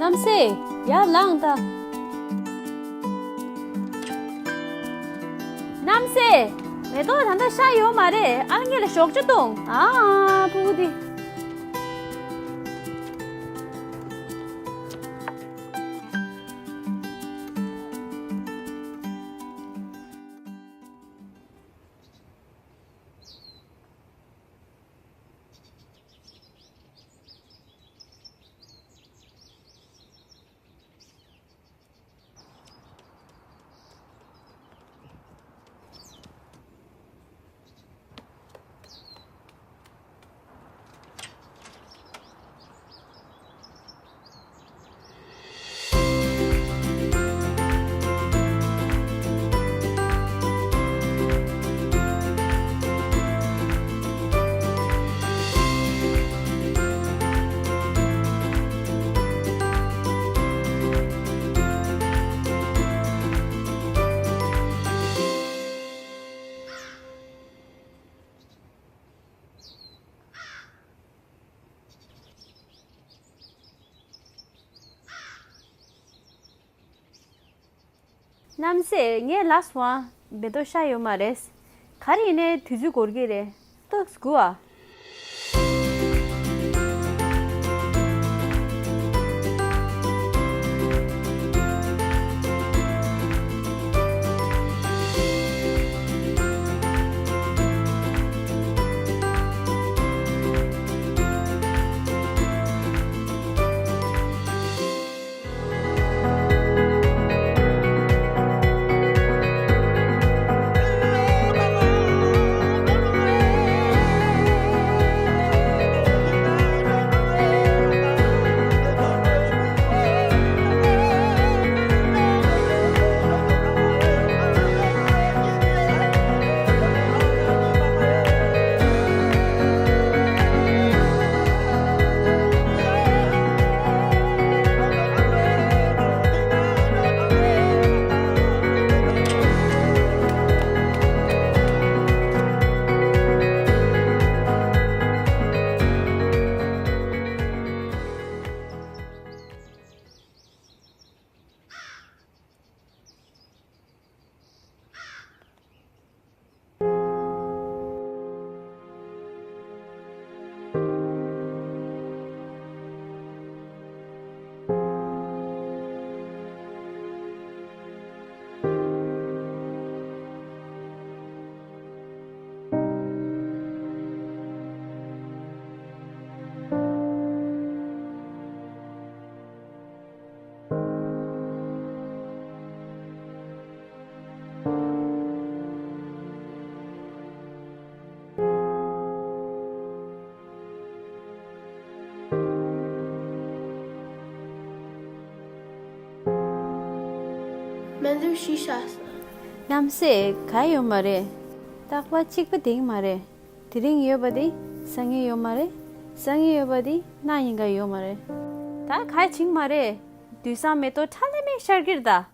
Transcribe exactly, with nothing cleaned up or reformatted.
རྣམ་སྲས། ཡར་ལངས་ད། རྣམ་སྲས། མེ་ཏོག་ད་ལྟ་ཤ་ཡོད་མ་རེད། ཨ་ལ་ངེད་ལ་ཞོགས་ཇ་བཏུང་། ཨ། ཕྲུ་གུ་འདི། རྣམ་སྲས། ངས་ལབ་སོང་ཨ། མེ་ཏོག་ཤ་ཡོད་མ་རེད། ག་རེ་ཡིན་ནའི་དུས་ཚོད་འགོར་གྱི་རེད། ཏོག་ཙམ་སྒུག་ཨ། སྨན་ལུག་ཤི་ཤག་ཟེར། རྣམ་སྲས། ག་ཡོད་མ་རེད། རྟག་པར་གཅིག་པ་དེང་མ་རེད། དེ་རིང་ཡོད་པ་དེ་སང་ཉིན་ཡོད་མ་རེད། སང་ཉིན་ཡོད་པ་དེ་གནངས་ཉིན་ཀ་ཡོད་མ་རེད། ད་ག་བྱེད་མ་རེད། དུས་སང་མེ་ཏོག་ཁྲ་ལམ་མེ་ཤར་གྱི་རེད་ད།